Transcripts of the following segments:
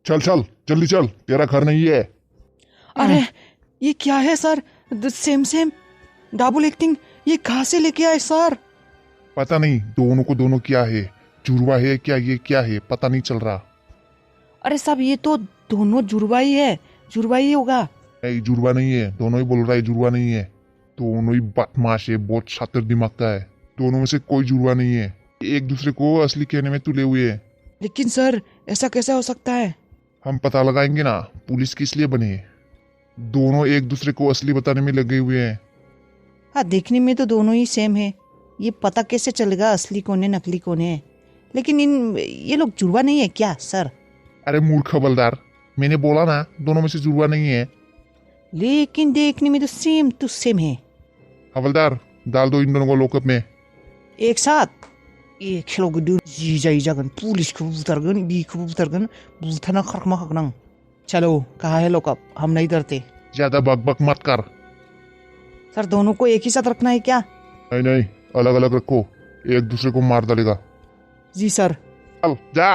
चल चल जल्दी चल, तेरा घर नहीं है। अरे ये क्या है सर? सेम डबल एक्टिंग ये कहाँ से लेके आए सर? पता नहीं दोनों को दोनों क्या है, जुड़वा है क्या, ये क्या है पता नहीं चल रहा। अरे साहब ये तो दोनों जुड़वा ही होगा। नहीं जुड़वा नहीं है, दोनों ही बोल रहा है जुड़वा नहीं है। दोनों ही बदमाश है, बहुत शातिर दिमाग का है। दोनों में से कोई जुड़वा नहीं है, एक दूसरे को असली कहने में तुले हुए है। लेकिन सर ऐसा कैसे हो सकता है? हम पता लगाएंगे ना, पुलिस किस लिए बने। दोनों एक दूसरे को असली बताने में लगे हुए हैं। हाँ देखने में तो दोनों ही सेम है, ये पता कैसे चलेगा असली कौन है नकली कौन है? लेकिन ये लोग जुड़वा नहीं है क्या सर? अरे मूर्ख हवलदार, मैंने बोला ना दोनों में से जुड़वा नहीं है। लेकिन देखने में तो सेम है। हवलदार डाल दो इन दोनों को लॉकअप में। एक साथ एक खेल जी जागन पुलिसखौ बुथारगोन बिखौबो बुथारगोन बुथारना खारखोमा खागोन आं। चलो कहाँ है लॉकअप, हम नहीं डरते। ज्यादा बक मत कर। सर दोनों को एक ही साथ रखना है क्या? नहीं नहीं, अलग अलग रखो, एक दूसरे को मार डालेगा। जी सर। चल जा।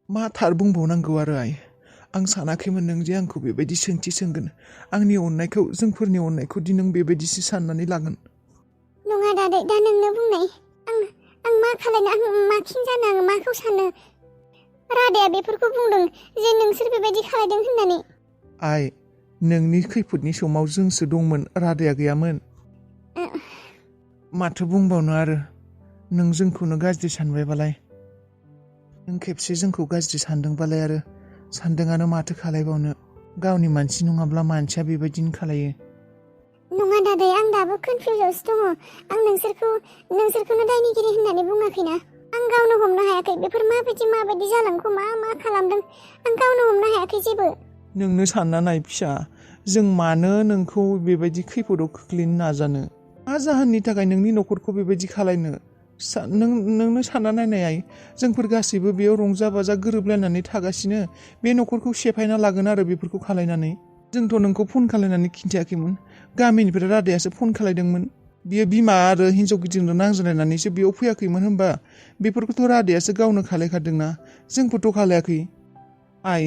मा थार बुंबावनांगौ आरो आं सानाखैमोन नों जे आंखौ बेबायदि सोंथि सोंगोन। आंनि अननायखौ जोंफोरनि अननायखौ दि नों बेबायदिसो साननानै लागोन। नङा दादै, दा नोंनो बुंनाय। आं मा खालायनो, आं माखिं जानो, आं माखौ सानो? रादाया बेफोरखौ बुंदों जे नोंसोर बेबायदि खालायदों होननानै। आइ, नोंनि खैफोदनि समाव जोंसो दंमोन, रादाया गैयामोन। माथो बुंबावनो आरो, नों जोंखौनो गाज्रि सानबायबालाय। नों खेबसे जोंखौ गाज्रि सानदोंबालाय आरो सानदोंआनो माथो खालायबावनो। गावनि मानसि नङाब्ला मानसिया बेबायदिनो खालायो। नङा दादै, आं दाबो कनफिउजावसो दङ। आं नोंसोरखौनो दायनिगिरि होननानै बुङाखैना। आं गावनो हमनो हायाखै बेफोर माबायदि जालांखो, मा खालामदों आं गावनो हमनो हायाखै जेबो। नोंनो सानना नाय फिसा, जों मानो नोंखौ बेबायदि खैफोदाव खोख्लैनो नाजानो? मा जाहोननि थाखाय नोंनि न'खरखौ बेबायदि खालायनो? नोंनो सानना नायनाय, जोंफोर गासैबो बेयाव रंजा बाजा गोरोबलायनानै थागासिनो, बे न'खरखौ सेफायना लागोन आरो बेफोरखौ खालायनानै। जोंथ' नोंखौ फन खालायनानै खिन्थायाखैमोन, गामिनिफ्राय रादायासो फन खालायदोंमोन। बियो बिमा आरो हिन्जाव गिदिरजों नांज्लायनानैसो बेयाव फैयाखैमोन होनबा? बेफोरखौथ' रादायासो गावनो खालायखादोंना, जोंफोरथ' खालायाखै। आइ,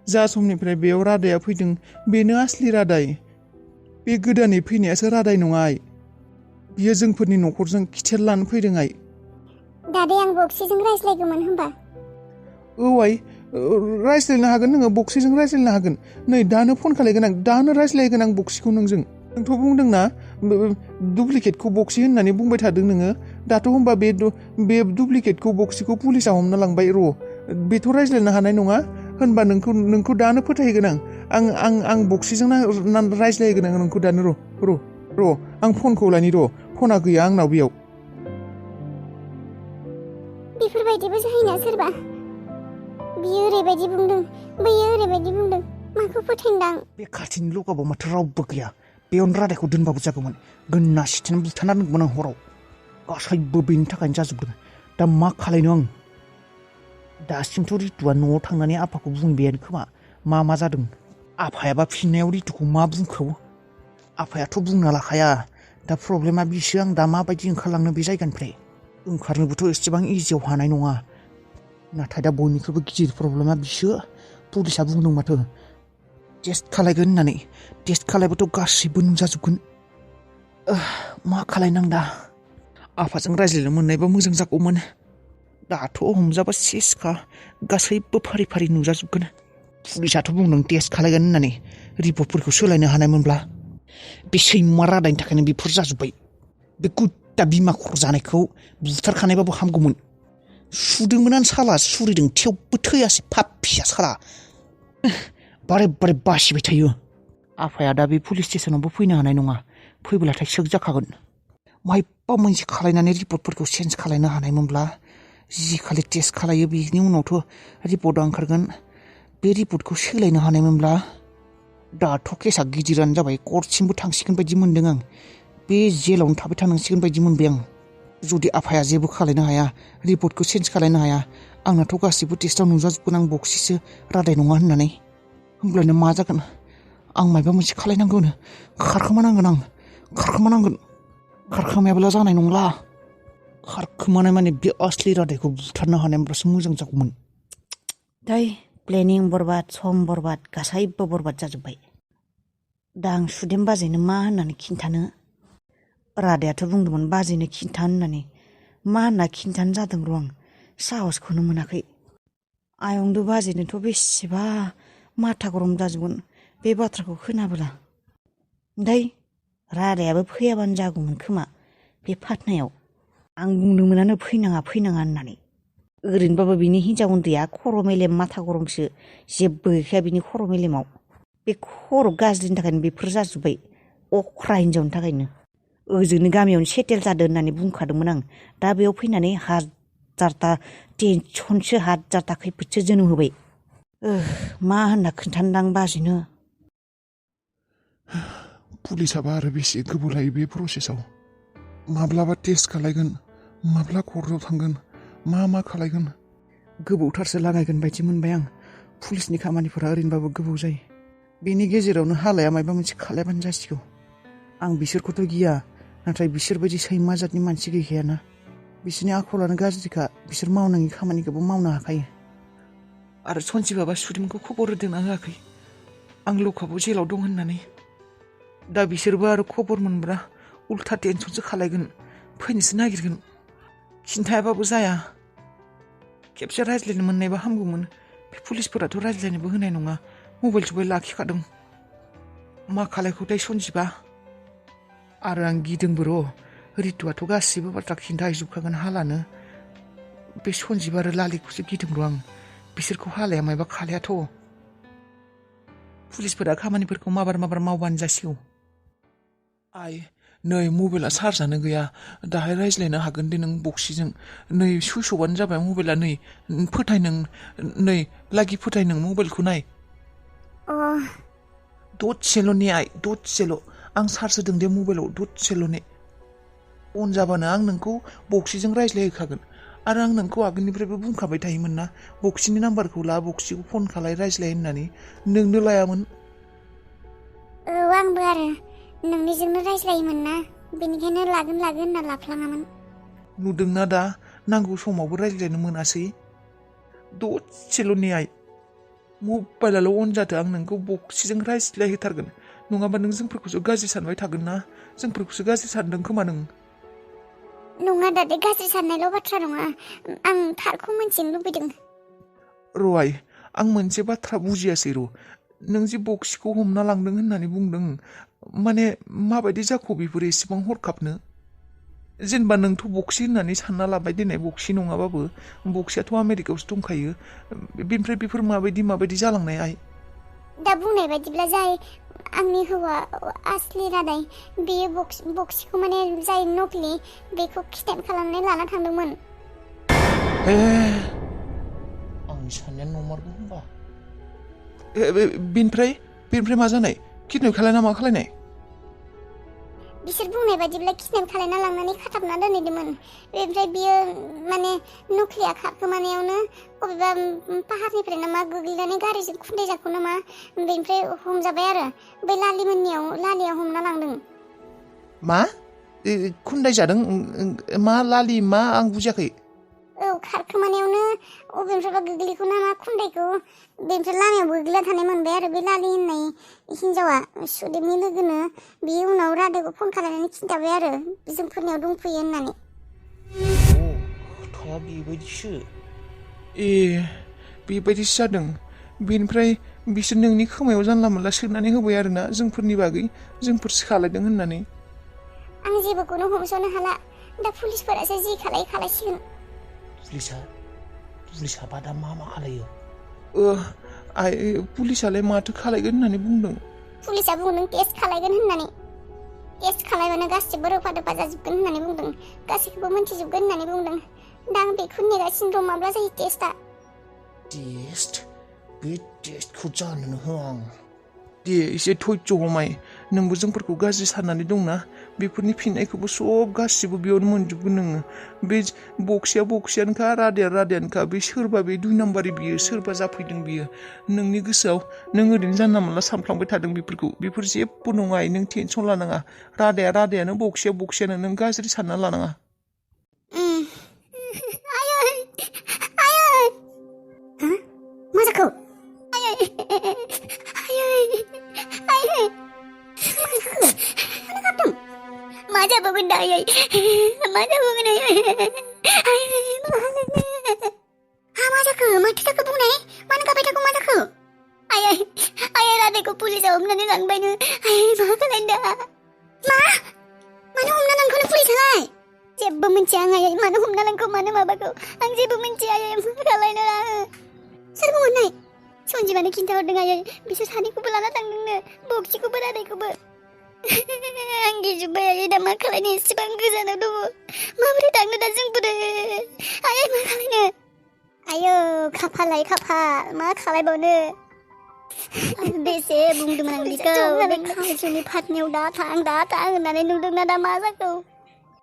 जा समनिफ्राय बेयाव रादाया फैदों बेनो आसलि रादाय। बे गोदानै फैनायासो रादाय नङा आइ। बियो जोंफोरनि न'खरजों खिथेर लानो फैदों आइ। दादै आं बक्सिजों रायज्लायगौमोन होनबा। औ आइ, रायज्लायनो हागोन, नोङो बक्सिजों रायज्लायनो हागोन। नै दानो फन खालायगोन आं, दानो रायज्लायगोन आं बक्सिखौ नोंजों। नोंथ' बुंदोंना दुप्लिकेटखौ बक्सि होननानै बुंबाय थादों नोङो। दाथ' होनबा बे दुप्लिकेटखौ बक्सिखौ पुलिसा हमना लांबाय। बेथ' रायज्लायनो हानाय नङा। होनबा नोंखौ दानो फोथायगोन आं बक्सिजों रायज्लायगोन आं नोंखौ दानो। र' आं फनखौ लानि, फना गैया आंनाव बेयाव। बेफोरबायदिबो जायोना सोरबा? बियो ओरैबायदि बुंदों, बैयो ओरैबायदि बुंदों, माखौ फोथायनोदां? बे खाथिनि लकाबाव माथो रावबो गैया, बेयावनो रादायखौ दोनबाबो जागौमोन। गोना सिथेन बुथारना दोनगौमोन आं हराव। गासैबो बेनि थाखायनो जाजोबदों। दा मा खालायनो आं? दासिमथ' रितुआ न'आव थांनानै आफाखौ बुंबायानो खोमा मा जादों। आफायाबा फिननायाव रितुखौ मा बुंखौ? आफायाथ' बुंना लाखाया। दा प्रब्लेमा बिसो, आं दा माबायदि ओंखारलांनो बे जायगानिफ्राय? ओंखारनोबोथ' एसेबां इजियाव हानाय नङा। नाथाय दा बयनिख्रुइबो गिदिर प्रब्लेमा बिसो। पुलिसा बुंदों माथो टेस्ट खालायगोन होननानै। टेस्ट खालायबाथ' गासैबो नुजाजोबगोन। मा खालायनां दा? आफाजों रायज्लायनो मोननायबा मोजां जागौमोन। दाथ' हमजाबा सेसखा, गासैबो फारि फारि नुजाजोबगोन। पुलिसाथ' बुंदों टेस्ट खालायगोन होननानै। रिपर्टफोरखौ सोलायनो हानायमोनब्ला। बे सैमा रादायनि थाखायनो बेफोर जाजोब्बाय। बे गुद्दा बिमा खर' जानायखौ बुथारखानायबाबो हामगौमोन। सुदोंमोनानो साला, सुरिदों थेवबो थैयासै पाप्पिया साला। बारे बासिबाय थायो। आफाया दा बे पुलिस स्टेसनावबो फैनो हानाय नङा। फैब्लाथाय सोग जाखागोन। मायबा मोनसे खालायनानै रिपर्टफोरखौ चेन्ज खालायनो हानायमोनब्ला। जि खालि टेस्ट खालायो बिनि उनावथ' रिपर्टआ ओंखारगोन। बे रिपर्टखौ सोलायनो हानायमोनब्ला। दाथ' केसा गिदिरानो जाबाय, कर्टसिमबो थांसिगोन बायदि मोनदों आं। बे जेलावनो थाबाय थानांसिगोन बायदि मोनबाय आं। जुदि आफाया जेबो खालायनो हाया, रिपर्टखौ चेन्ज खालायनो हाया, आंनाथ' गासिबो टेस्टआव नुजाजोबगोन आं बक्सिसो रादाय नङा होननानै। होमब्लानो मा जागोन? आं मायबा मोनसे खालायनांगौनो। खारखोमानांगोन। खारखोमायाब्ला जानाय नंला। खारखोमानाय माने बे असलि रादायखौ बुथारनो हानायमोनब्लासो मोजां जागौमोन। दै प्लेनिं बरबाद सम बरबाद गासैबो बरबाद जाजोब्बाय। दा आं सुदेम बाजैनो मा होननानै खिन्थानो? रादायाथ' बुंदोंमोन बाजैनो खिन्था होननानै। मा होनना खिन्थानो जादों र' आं साहसखौनो मोनाखै। आयंदो बाजैनोथ' बेसेबा माथा गरम जाजोबगोन बे बाथ्राखौ खोनाबोला। ओमफ्राय रादायाबो फैयाबानो जागौमोन खोमा बे फाथनायाव। आं बुंदोंमोनानो फैनाङा होननानै। ओरैनोबाबो बिनि हिन्जाव उन्दैया खर' मेलेम माथा गरमसो जेबो गैखाया बिनि खर' मेलेमाव। बे खर' गाज्रिनि थाखायनो बेफोर जाजोब्बाय अख्रा हिन्जावनि थाखायनो। ओजोंनो गामियावनो सेटेल जादो होननानै बुंखादोंमोन आं। दा बेयाव फैनानै हाजारथा टेनसनसो हाजारथा खैफोदसो जोनोम होबाय। मा होनना खोन्थानोदां बाजैनो? पुलिसाबा आरो बेसे गोबाव लायो बे प्रसेसआव? माब्लाबा टेस्ट खालायगोन, माब्ला कर्टआव थांगोन, मा खालायगोन? गोबावथारसो लागायगोन बायदि मोनबाय आं। पुलिसनि खामानिफोरा ओरैनोबाबो गोबाव जायो। बेनि गेजेरावनो हालाया माबा मोनसे खालायबानो जासिगौ। आं बिसोरखौथ' गिया, नाथाय बिसोरबायदि सैमा जातनि मानसि गैखायाना। बिसोरनि आखलानो गाज्रिखा, बिसोर मावनाङि खामानिखौबो मावनो हाखायो। आरो सन्जिबाबा सुदेमखौ खबर होदोंना होआखै आं लकआपआव जेलाव दं होननानै? दा बिसोरबो आरो खबर मोनब्ला उल्था टेनसनसो खालायगोन, फैनोसो नागिरगोन। खिन्थायाबाबो जाया। खेबसे रायज्लायनो मोननायबा हामगौमोन। बे पुलिसफोराथ' रायज्लायनोबो होनाय नङा, मबाइल सबाइल लाखिखादों। मा खालायखोथाय सन्जिबा? आरो आं गिदोंबो र'। रितुआथ' गासिबो बाथ्रा खिन्थाहैजोबखागोन हालानो। बे सन्जिब आरो लालिखौसो गिदों र' आं। बिसोरखौ हालाया मायबा खालायाथ'। पुलिसफोरा खामानिफोरखौ माबार मावबानो जासिगौ। आइ नै मबाइला चार्जआनो गैया। दाहाय रायज्लायनो हागोन दे नों बक्सिजों। नै सुइस अफआनो जाबाय मबाइला। नै फोथाय नों, नै लागि फोथाय नों मबाइलखौ नाय। दसेल' ने आइ, दसेल'। आं चार्ज होदों दे मबाइलाव, दसेल' ने। अन जाबानो आं नोंखौ बक्सिजों रायज्लायहोखागोन। आरो आं नोंखौ आगोलनिफ्रायबो बुंखाबाय थायोमोन ना, बक्सिनि नाम्बारखौ ला, बक्सिखौ फन खालाय रायज्लाय होननानै। नोंनो लायामोन। औ आंबो आरो नोंनिजोंनो रायज्लायोमोन ना, बेनिखायनो लागोन होनना लाफ्लाङामोन। नुदोंना दा नांगौ समावबो रायज्लायनो मोनासै। दसेल' ने आइ, मबाइलाल' अन जादो। आं नोंखौ बक्सिजों रायज्लायहोथारगोन, नङाबा नों जोंफोरखौसो गाज्रि सानबाय थागोन ना। जोंफोरखौसो गाज्रि सानदों खोमा नों। नङा दादे, गाज्रि साननायल' बाथ्रा नङा, आं थारखौ मिथिनो लुबैदों। र' आइ, आं मोनसे बाथ्रा बुजियासै र'। नों जे बक्सिखौ हमना लांदों होननानै बुंदों, माने माबायदि जाखो बेफोर एसेबां हरखाबनो? जेनेबा नोंथ' बक्सि होननानै सानना लाबाय देनाय, बक्सि नङाबाबो। बक्सियाथ' आमेरिकायावसो दंखायो। बेनिफ्राय बेफोर माबायदि जालांनाय आइ? दा बुंनाय बायदिब्ला जाय आंनि हौवा आसलि रादाय, बेयो बक्सिखौ माने जाय नकलि, बेखौ किडनेप खालामनानै लाना थांदोंमोन। आंनि साननाया नंमारगौ होनबा। बेनिफ्राय मा जानाय? किडनेप खालायना मा खालायनाय? बिसोर बुंनाय बायदिब्ला किडनेप खालायना लांनानै खाथाबना दोनहैदोंमोन। बेनिफ्राय बियो माने नकलिया खारखोमानायावनो बबेबा पाहारनिफ्राय नामा गोग्लैनानै गारिजों खुन्दै जाखो नामा, बेनिफ्राय हमजाबाय आरो बै लालिया हमना लांदों। मा? खुन्दाय जादों? मा लालि मा? आं बुजियाखै। औ, खारखोमानायावनो अबेनिफ्रायबा गोग्लैखो नामा खुन्दैखौ, बेनिफ्राय लामायाव गोग्लैना थानाय मोनबाय आरो बे लालि होननाय हिन्जावा सुदेमनि लोगोनो। बियो उनाव रादायखौ फन खालामनानै खिन्थाबाय आरो जोंफोरनियाव दंफैयो होननानै। खोथाया बेबायदिसो। बेबायदिसो जादों। बेनिफ्राय बिसोर नोंनि खोमायाव जानला मोनला सोनानै होबाय आरोना, जोंफोरनि बागै, जोंफोरसो खालायदों होननानै। आं जेबोखौनो हमस'नो हाला। दा पुलिसफोरासो जि खालायसिगोन। पुलिसआ दा मा खालायो? पुलिसालाय माथो खालायगोन होननानै बुंदों? पुलिसा बुंदों टेस्ट खालायगोन होननानै। टेस्ट खालायबानो गासिबो रोफा दोफा जाजोबगोन होननानै बुंदों, गासैखौबो मोनथिजोबगोन होननानै बुंदों। दा आं बेखौ नेगासिनो दं, माब्ला जायो टेस्टआ। बे टेस्टखौ जानोनो होआ आं। दे एसे धैर्य हमाय, नोंबो जोंफोरखौ गाज्रि साननानै दंना। बेफोरनि फिननायखौबो सब गासिबो बेयावनो मोनजोबगोन नोङो। बे बक्सियानोखा, रादायानोखा। बे सोरबा बे 2 नाम्बारि बियो, सोरबा जाफैदों बियो नोंनि गोसोआव। नों ओरैनो जानला मोनला सानफ्लांबाय थादों बेफोरखौ। बेफोर जेबो नङा, नों टेनसन लानाङा। रादायानो, बक्सियानो, नों गाज्रि सानना लानाङा। दा आयै मा जाबावगोन मा जाखो माथो जाखो बुंनाय मानो गाबाय थागौ मा जाखो आयै आयै राधाखौ पुलिसाव हमनानै लांबायनो आयै मा खालायनो दा मा मानो हमना लांखौनो पुलिसालाय जेबो मिन्थिया आं आयै मानो हमना लांखौ मानो माबाखौ आं जेबो मिन्थिया आयै मा खालायनो सोर बुंहरनाय सन्जिबानो खिन्थाहरदों आयै बिसोर सानैखौबो लाना थांदोंनो बक्सिखौबो राधाखौबो आं गिजोब्बाय आयै दा मा खालायनो एसेबां गोजानाव दङ माबोरै थांनो दा जोंफोरो आयै मा खालायनो आयौ खाफालाय खाफाल मा खालायबावनो बेसे बुंदोंमोन आं बिखौ बे खाजोनि फाटनायाव दा थां होननानै नुदोंना दा मा जाखौ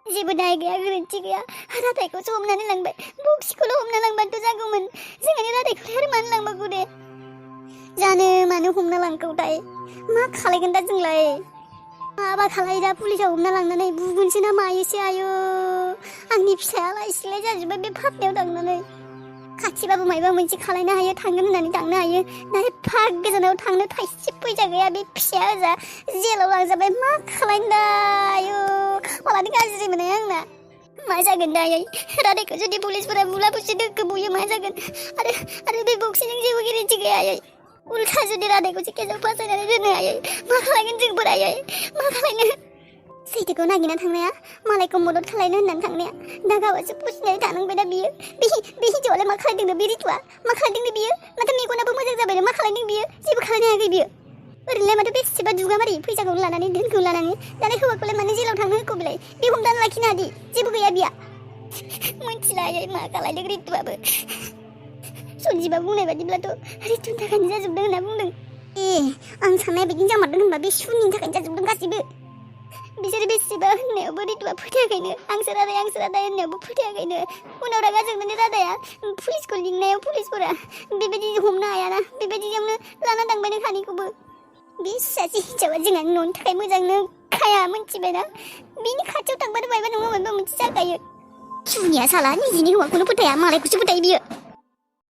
जेबो दाय गैया गोरोन्थि गैया राधाखौसो हमनानै लांबाय बक्सिखौल' हमना लांबानोथ' जागौमोन जोंहानि राधाखौलाय आरो मानो लांबावगौ दे जानो मानो हमना लांखौथाय मा खालायगोन दा जोंलाय माबा खालाय दा पुलिसाव हमना लांनानै बुगोनसो ना मायोसो आयौ आंनि फिसायालाय सिलाय जाजोब्बाय बे फाटनायाव थांनानै खाथिबाबो मायबा मोनसे खालायनो हायो थांगोन होननानै थांनो हायो नाथाय फाग गोजानाव थांनो थाइसे फैसा गैया बे फिसाया ओजा जेलाव लांजाबाय मा खालायनो दा आयौ खाफालानो गाज्रि मोनो आंना मा जागोन दा आयै राधाखौ जुदि पुलिसफोरा बुलाबोसो दोखो बुयो मा जागोन आरो बे बक्सिजों जेबो गेरेन्थि गैया आयै उल्था जुदि राधाखौसो केसाव फासायनानै दोनो आयै मा खालायगोन जोंफोर आयै मा खालायनो सैथोखौ नागिरना थांनाया मालायखौ मदद खालायनो होननानै थांनाया दा गावासो फुसिनानै थानांबाय दा बियो बे हिन्जावालाय मा खालायदोंनो बे रितुआ मा खालायदोंनो बियो माथो मेगनाबो मोजां जाबायनो मा खालायदों बियो जेबो खालायनो हायाखै बियो ओरैनोलाय माथो बेसेबा दुगामारि फैसाखौ लानानै धोनखौ लानानै दालाय हौवाखौलाय मानो जेलाव थांनो होखौ बिलाय बे हमदाना लाखिनो हादि जेबो गैया बिया मिथिला आयै मा खालायदों रितुआबो सन्जिबा बुंनाय बादिब्लाथ' रितुनि थाखायनो जाजोबदों होनना बुंदों आं साननाय बिदिनो जामारदों होनबा बे सुनिनि थाखायनो जाजोबदों गासिबो बिसोर बेसेबा होननायावबो रितुआ फोथायाखैनो आंसो राधा होननायावबो फोथायाखैनो उनाव रागा जोंनानै राधाया पुलिसखौ लिंनायाव पुलिसफोरा बेबायदि हमनो हायाना बेबायदियावनो लाना थांबायनो खानैखौबो बे सासे हिन्जावा जोंहा न'नि थाखाय मोजांनो खाया मिथिबायना बिनि खाथियाव थांबानो मायबा नङा मायबा मोनसे जाखायो सुनिया साला निजिनि हौवाखौनो फोथाया मालायखौसो फोथायो बियो